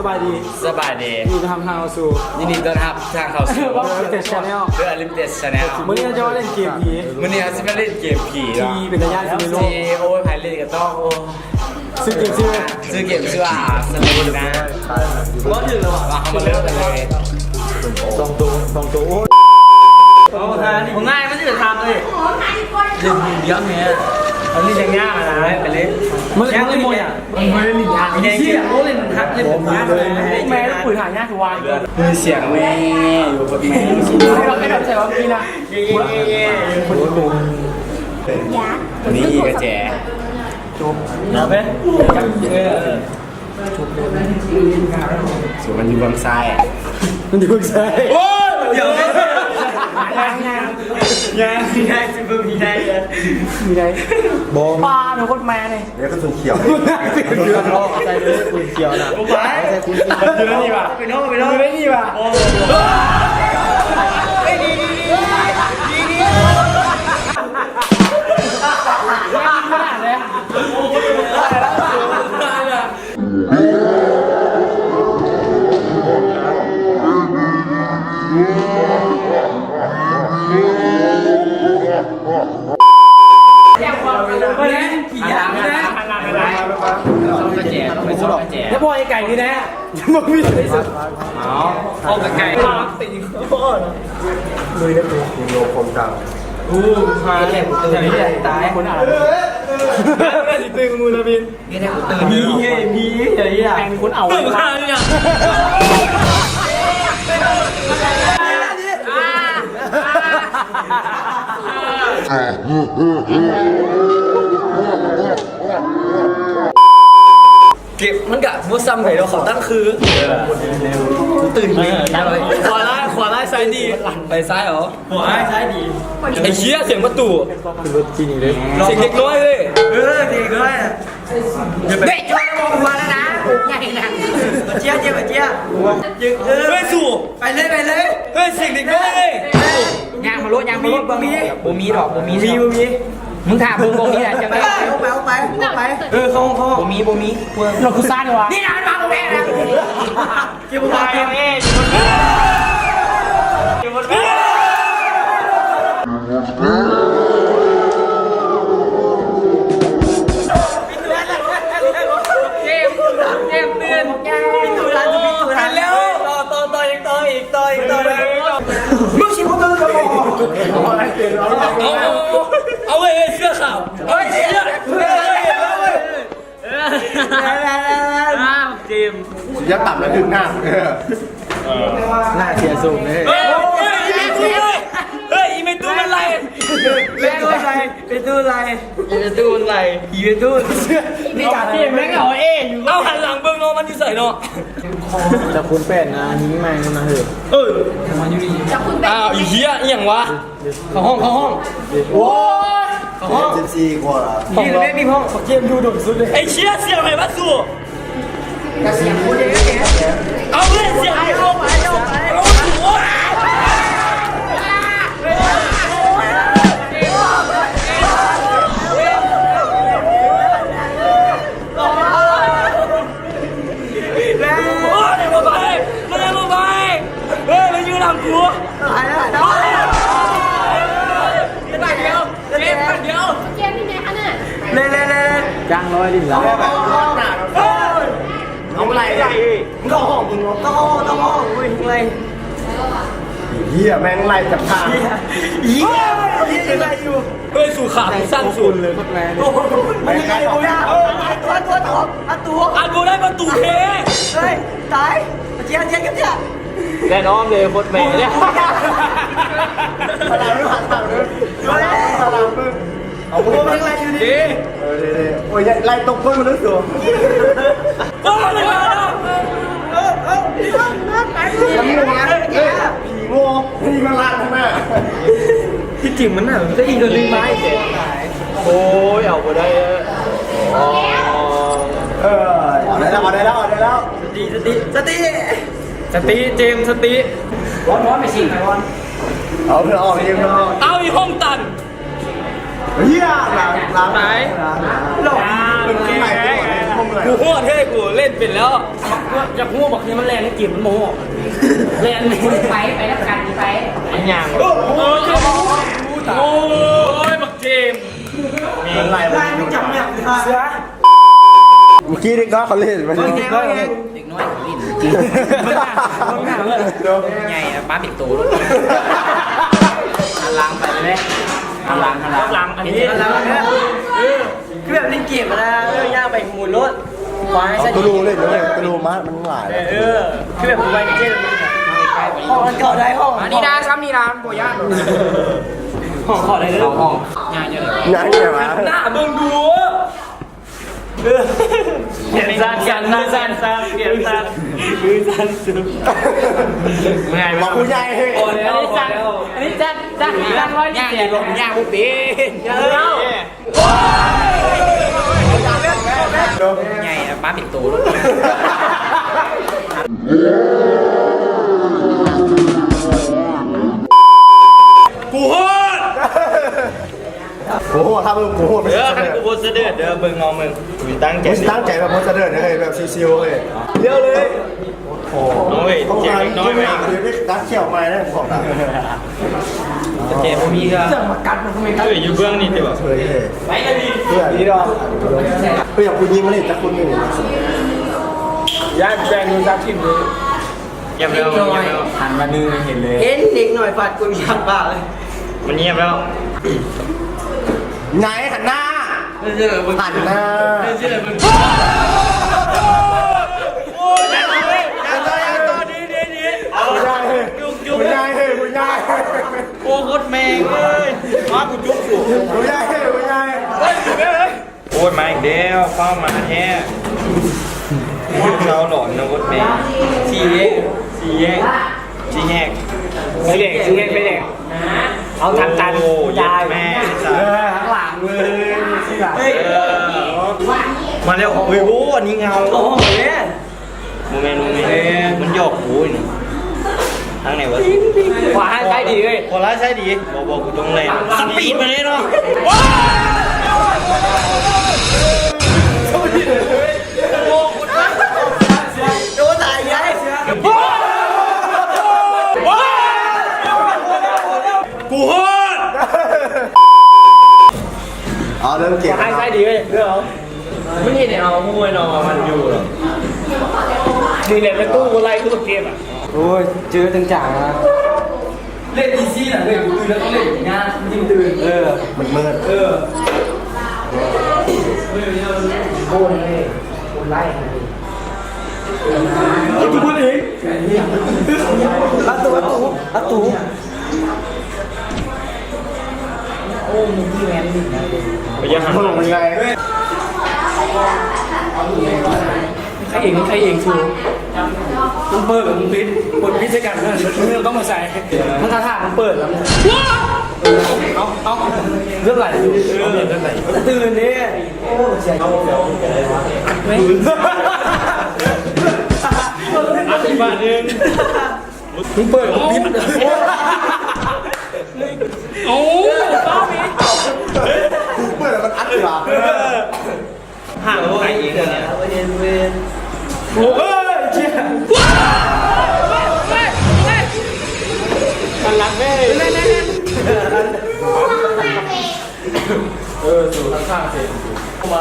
ສະບາຍດີ ສະບາຍດີ ຍິນດີຕ້ອນຮັບເຂົ້າສູ່ ຍິນດີຕ້ອນຮັບທາງເຂົ້າສູ່ Unlimited Channel ເອີ Unlimited Channel ມື້ນີ້ເຮົາຈະມາຫຼິ້ນເກມຜີ ມື້ນີ້ເຮົາຊິມາຫຼິ້ນເກມຜີເນາະ ທີ່ເປັນຕາຢ້ານສຸດໃນໂລກ ທີ່ ໂອ້ຍ ໃຜຫຼິ້ນກໍຕ້ອງ ໂອ້ຍ ຊື່ເກມຊື່ ຊື່ເກມຊື່ວ່າ Slender ນະ ບໍ່ຖືກແລ້ວວ່າ ເຮົາມາເລີ່ມກັນເລີຍ ສອງໂຕ ສອງໂຕ ໂອ້ຍ ເອົາທ່ານີ້ ງ່າຍ ມັນຊິເປັນທ່າເລີຍ ເຫຼັ້ນດຽວແມ່ ເອົາຫຼິ້ນຍາກໆ ນະ ໄປເລີຍ ມັນ ມັນບໍ່ຍາກ ມັນບໍ່ໄດ້ຫຼິ້ນຍາກ ເດ ໂອ້ ເຫຼັ້ນຮັກ ເຫຼັ້ນປາ ແມ່ ປືນຫາຍາກຄືວ່າ ມີສຽງແມ່ຢູ່ ແມ່ ເຮົາໄປນຳໃສ່ວ່າມີນະ ເຢ້ໆໆ ນີ້ກະແຈ ຈົບ ເອົາໄປ ເອີ ສຸດ ມັນຢູ່ເບື້ອງຊ້າຍ ມັນຢູ່ເບື້ອງຊ້າຍ ໂອ້ຍ ດຽວ ຍັງ ຍັງ ຍັງ ມີໄດ້ ຊິບໍ່ມີໄດ້ ມີໄດ້ ບໍ່ ປາໂຄດແມ່ນີ້ ດຽວກະສຸນຂຽວ ໃສ່ເລີຍປືນຂຽວນະ ໃສ່ປືນຂຽວ ຢູ່ໃນນີ້ຫວາ ໄປນອກ ໄປນອກ ຢູ່ໃນນີ້ຫວາ ບໍ່ ບໍ່ ບໍ່ ເອີຍ ດີໆ ດີໆ ດີໆ ຂະໜາດເລີຍ ແລ້ວບໍ່ໃຫ້ໄກນີ້ແຫຼະ ບໍ່ມີທີ່ສຸດ ເອົາ ອອກໄກໆ ລຸຍໄດ້ ໂລກຄວາມຈຳ ໂອ້ ຕາຍ ຄົນອາ ຊິຕື່ນມືລະບິນ ມີເດ ມີເດ ມີເດ ມີເດ ແມ່ງຄົນເອົາ ເອີ ເກັບມັນກະບໍ່ຊ່ຳໃດດອກ ເຂົາຕັ້ງຄື ຕື່ນ ເອີ ຂວາລ້າຍ ຂວາລ້າຍ ຊ້າຍດີ ໄປຊ້າຍເອົາ ໂອ້ຍ ຊ້າຍດີ ໄອ້ເຊຍ ສຽງປະຕູ ສຽງເດັກນ້ອຍເລີຍ ເອີ ເດັກນ້ອຍ ເດັກນ້ອຍ ບໍ່ຫົວແລ້ວນະ ໃຫຍ່ນະ ເຊຍ ເຊຍ ເຊຍ ເອີ ເຮີ້ຍ ສູ້ ໄປເລີຍ ໄປເລີຍ ເຮີ້ຍ ສຽງເດັກນ້ອຍເລີຍ ຍ່າງມາໂລດ ຍ່າງມາໂລດ ເບິ່ງ ບໍ່ມີ ບໍ່ມີດອກ ບໍ່ມີ ບໍ່ມີ ບໍ່ມີ ມຶງຖ້າເບິ່ງ ບໍ່ມີແຫຼະ ຈັ່ງໃດ ອອກໄປ ອອກໄປ ອອກໄປ ເອີ ເຂົ້າ ເຂົ້າ ບໍ່ມີ ບໍ່ມີ ເບິ່ງ ລົດກູຊານວ່າ ນີ້ນະ ມັນມາບໍ່ແມ່ນແລ້ວ ເກັບບໍ່ໄດ້ ເກັບບໍ່ໄດ້ ເກມ ເກມເຕືອນ ປິດຕູລະ ປິດຕູລະ ແລ້ວ ຕໍ່ ຕໍ່ ຕໍ່ອີກ ຕໍ່ອີກ ຕໍ່ອີກ ຕໍ່ອີກ ມຶງຊິບໍ່ຕື່ນລະບໍ່ ເອົາ ເອົາ ເອົາ ເອົາເວີຍ ເສື້ອຂາວ ເອົາເສື້ອ ເອີ ອ້າວ ເຈມ ຢ່າຕຳແລ້ວຖືກນ້ຳ ເອີ ໜ້າເສຍຊົງເດ້ ເອີ ເອີ ອີເມຕູໄລ່ ເອີ ອີເມຕູໄລ່ ອີເມຕູໄລ່ ອີເມຕູໄລ່ ອີເມຕູ ນີ້ກະເຈມແມ່ງເອົາເອຢູ່ ເອົາ ຫັນຫຼັງເບິ່ງເນາະ ມັນຢູ່ໃສເນາະ ຈາກຄູນແປດນະ ຍິງແມ່ງນະເຮີ້ຍ ເອີ ຈາກຄູນແປດ ອ້າວ ອີເຫຍ ອີຫຍັງວະ? ເຂົ້າຫ້ອງ ເຂົ້າຫ້ອງ ໂອ້ຍ ເຂົ້າຫ້ອງ ສິບສີ່ກວ່າລະ ນີ້ແມ່ນມີຫ້ອງ ເກມຢູ່ດົນສຸດເລີຍ ໄອ້ເຊຍ ສຽງໃຜວະຊູ ກະສຽງຜູ້ເດ ເອົາເວີຍ ສຽງໃຜ ເອົາໄປ ເອົາໄປ ໂອ້ຍ ແລ້ວ ໂອ້ຍ ບໍ່ໄປ ມັນບໍ່ໄປ ເຮີ້ຍ ມັນຢູ່ຫຼັງກູ ຕາຍແລ້ວ ຕາຍແລ້ວ ເກັບບາດດຽວ ເກັບບາດດຽວ ເກມນີ້ແມ່ນຂະໜາດ ເລ່ນໆໆ ຈ້າງນ້ອຍດິນລາວ ເອົາໄລ່ ມຶງເຂົ້າຫ້ອງ ມຶງເຂົ້າຫ້ອງ ເຂົ້າຫ້ອງ ເວີຍ ໄລ່ ເຮີ້ຍ ແມ່ງໄລ່ຈັບທາງ ເຮີ້ຍ ເຮີ້ຍ ເຮີ້ຍ ໄລ່ຢູ່ ເຮີ້ຍ ສູ້ຂາຜູ້ສັ້ນສຸດເລີຍ ໂຄດແມ່ ໂອ້ໂຫ ມັນຍັງໄງບໍ່ໄດ້ ເອີ ອັດຕົວ ອັດຕົວ ອັດຕົວ ອັດບໍ່ໄດ້ ປະຕູເທ ເຮີ້ຍ ຕາຍ ເຈຍ ເຈຍ ເຈຍ ແລ່ນອ້ອມເລີຍ ໂຄດແມ່ເລີຍ ສະລາມ ສະລາມ ສະລາມ ເອົາ ໂອ້ ມັນໄລ່ຢູ່ນີ້ ເອີ ເດ້ໆ ໂອ້ຍ ໄລ່ຕົກກົ້ນມະນຸດໂຕ ເອີ ເອີ ເອີ ຜີໂງ່ ຜີມາລາດຂ້າງໜ້າ ທີ່ຈິງມັນໜ້າຈະອີກໂຕໜຶ່ງມາອີກ ໂອ້ຍ ເອົາບໍ່ໄດ້ ເອີ ເອີ ເອົາໄດ້ແລ້ວ ເອົາໄດ້ແລ້ວ ເອົາໄດ້ແລ້ວ ສະຕິ ສະຕິ ສະຕິ ສະຕິ ເຈມ ສະຕິ ວອນ ວອນ ໄປຊິງ ໄປວອນ ເອົາເພື່ອອອກ ເຈມ ເພື່ອອອກ ເອົາ ອີຫ້ອງຕັນ ເຮີ້ຍ ຫຼັງ ຫຼັງ ໄປ ຫຼັງ ເປັນຄົນໃໝ່ ເປັນຄົນໃໝ່ ເປັນຄົນໃໝ່ ເປັນ ຫົວເທື່ອ ກູເຫຼັ້ນເປັນແລ້ວ. ຢາກຮູ້ບັກທີ່ມັນແລ່ນໃນເກມ ມັນບໍ່ຮູ້ ແລ່ນໄປ ໄປນຳກັນໄປ ມັນຍ່າງ. ໂອ້ຍ ໂອ້ຍ ບັກເຈມ ມີຫຼາຍ ຫຼາຍ ມັນຈຳແມ່ນເສືອ. ເມື່ອກີ້ເດັກນ້ອຍເຂົາຫຼິ້ນ ເດັກນ້ອຍເຂົາຫຼິ້ນ ໃຫຍ່ ປາເປັນໂຕໂລດ. ຫັນຫຼັງໄປເລີຍ ຫັນຫຼັງ ຫັນຫຼັງ ຫຼັງ ອັນນີ້ ຫັນຫຼັງ ເອີ ຄືແບບຫຼິ້ນເກມນະ ເອີ ຍ່າງໄປໝູນໂລດ ຄວາຍໃສ່ ເອົາໂຕໂລເລີຍ ໂຕໂລມາ ມັນຫຼາຍ ເອີ ຄືແບບໄວເຈັດ ຫ້ອງອັນເກົ່າໄດ້ ຫ້ອງ ອັນນີ້ນະ ຊ້ຳນີ້ນະ ບໍ່ຢ້ານ ຫ້ອງເຂົ້າໄດ້ເລີຍ ເຂົ້າຫ້ອງ ຍ່າງຢູ່ ຍ່າງຢູ່ຫວາ ໜ້າເບິ່ງດູ. ເອີ ແຂນສັ່ນ ແຂນສັ່ນ ແຂນສັ່ນ ມືສັ່ນສຸດ. ເມື່ອຍ ບັກຜູ້ໃຫຍ່ ພໍແລ້ວ ອັນນີ້ຈັກ ອັນນີ້ຈັກ ຈັກ ຈັກຮ້ອຍ ຍ່າງ ຍ່າງບໍ່ເປັນ ໃຫຍ່ ປາເປັນໂຕໂລດ. ກູຮອດ ໂອ້ໂຫ ຖ້າເບິ່ງ ໂອ້ໂຫ ເອີ ຄັນກູໂພສເດີດເດີ ເບິ່ງເອົາເບິ່ງ ກູຕັ້ງໃຈ ກູຕັ້ງໃຈແບບໂພສເດີດເລີຍ ແບບຊິວໆເລີຍ ດຽວເລີຍ. ໂອ້ໂຫ ນ້ອງເອີຍ ເຈັບເລັກນ້ອຍໄວ້ ຕັດຂຽວໃໝ່ແລ້ວ ບອກນະ ເຈັບບໍ່ມີກໍ ເສື້ອມາກັດມັນກໍແມ່ນ ເອີ ຢູ່ເບື້ອງນີ້ຕິ ເອີ ໄປເລີຍ ເພື່ອນ ເພື່ອນຜູ້ຍິງມາເລີຍ ຈັກຄົນໜຶ່ງ ຢ້ານແບ່ງຢູ່ ສາມສິບ ເລີຍ. ງຽບແລ້ວ ງຽບແລ້ວ ຫັນມາໜຶ່ງເຫັນເລີຍ ເຫັນເດັກນ້ອຍຟາດກົ້ນຂ້າງປາກເລີຍ ມັນງຽບແລ້ວ. ໄງ ຫັນໜ້າ ຫັນໜ້າ ໂອ້ຍ ໂອ້ຍ ໂຄດແມ່ງເອີຍ ມາ ກູຈຸກສູ ໂອ້ຍ ໂອ້ຍ ໂອ້ຍ ມາອີກແລ້ວ ຟ້າວມາແທ້ ເຊົາຫຼອນນະ ໂຄດແມ່ງ ສີ່ແຍກ ສີ່ແຍກ ສີ່ແຍກ ໄຟແດງ ສີ່ແຍກ ໄຟແດງ ເອົາທາງຕັນ ໂອ້ ເຢັດແມ່ ເອີ ທາງຫຼັງເລີຍ ເອີ ມາແລ້ວ ເຮີ້ຍ ໂອ້ ອັນນີ້ເງົາ ໂອ້ ໂຫ ບໍ່ແມ່ນ ບໍ່ແມ່ນ ມັນຫຍອກກູນີ້ ທາງໃນວະ ຂວາຮ້າຍຊ້າຍດີເວີຍ ຂວາຮ້າຍຊ້າຍດີ ບໍ່ ບໍ່ ກູຕ້ອງແລ່ນ ສະປີດມາເລີຍເນາະ ໂດນຕາຍໃຫຍ່ ກູຮອດ ເອົາເລີ່ມເກມ ຂວາຮ້າຍຊ້າຍດີເວີຍ ເດີ ມັນເຮັດໃຫ້ເຮົາຮູ້ເນາະວ່າມັນຢູ່ ນີ້ແຫຼະ ປະຕູບໍ່ໄລ່ຄືບັກເກມອະ ໂອ້ຍ ເຈີຈັງໆນະ ເຫຼັ້ນອີຊີນະ ເອີ ຕື່ນແລ້ວຕ້ອງເຫຼັ້ນຍາກ ຍິ່ງຕື່ນ ເອີ ມືດໆ ເອີ ໂກນເລີຍ ໂກນໄລ່ ປະຕູເປີດເອງ ປະຕູ ປະຕູ ປະຕູ. ໂອ້ ມີທີ່ແມ່ນດິນນະ ໄປຢ່າຫັນ ໂອ້ ມັນໄງ ໃຄເອງ ໃຄເອງ ສູ ມັນເປີດ ມັນປິດ ກົດປິດໃສ່ກັນ ເອີ ມັນຕ້ອງມາໃສ່ ມັນກະຖາກ ມັນເປີດແລ້ວ ເອົາ ເອົາ ເລືອດໄຫຼ ເລືອດໄຫຼ ຕື່ນເດ້ ໂອ້ ເສຍ ເອົາ ເອົາ ອີກບາດໜຶ່ງ. ມຶງເປີດ ເອົາ ປິດ ເອົາ ເອົາ ເປີດແລ້ວມັນອັດດີກວ່າ ຫາໄປເອງເນຍ ໂອ້ຍ ເຈ້ຍ ມັນລັກເດ້ ເອີ ສູນຂ້າງໆ ເຊ ເຂົ້າມາ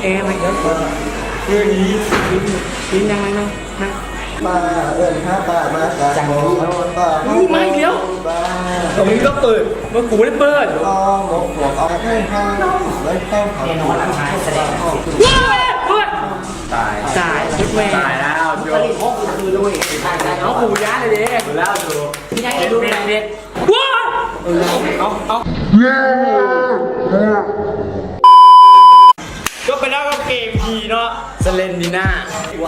ເອີ ມັນເອີ ເອີ ນີ້ ນີ້ ນີ້ ນັ່ງ ນັ່ງ ນັ່ງ ປາເອີ້ນຫາປາມາການ ປາ ມາອີກແລ້ວ ປາ ເອີ ມຶງຕ້ອງເປີດ ເມື່ອກູບໍ່ໄດ້ເປີດ ເອົາໝົກພວກເອົາໃຫ້ເຮົາ ໄວ້ເອົາ ແນ່ນອນ ນັກແສດງ ຕາຍ ຕາຍ ຕາຍແລ້ວ ຈົບ ເອົາ ກູຢ້ານເລີຍເດ້ ແລ້ວ ຈົບ ເປັນເປັນ ເອົາ ເອົາ ຈົບໄປແລ້ວກັບເກມຜີເນາະ ສະເລນດີນາ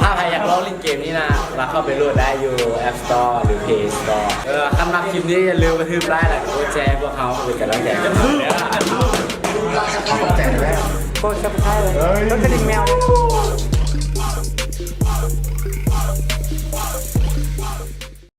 ຖ້າໃຜຢາກລອງຫຼິ້ນເກມນີ້ນະ ລະເຂົ້າໄປໂຫຼດໄດ້ຢູ່ App Store ຫຼື Play Store ເອີ ຄັນມັກຄລິບນີ້ ຢ່າລືມກະທຶບໄລ ແລະ ກົດແຊໃຫ້ພວກເຮົາ ເປັນກຳລັງໃຈໃຫ້ພວກເຮົາເດີ ຂອບໃຈແລ້ວ ກົດ Subscribe ເອີຍ ກົດກະດິ່ງແມວ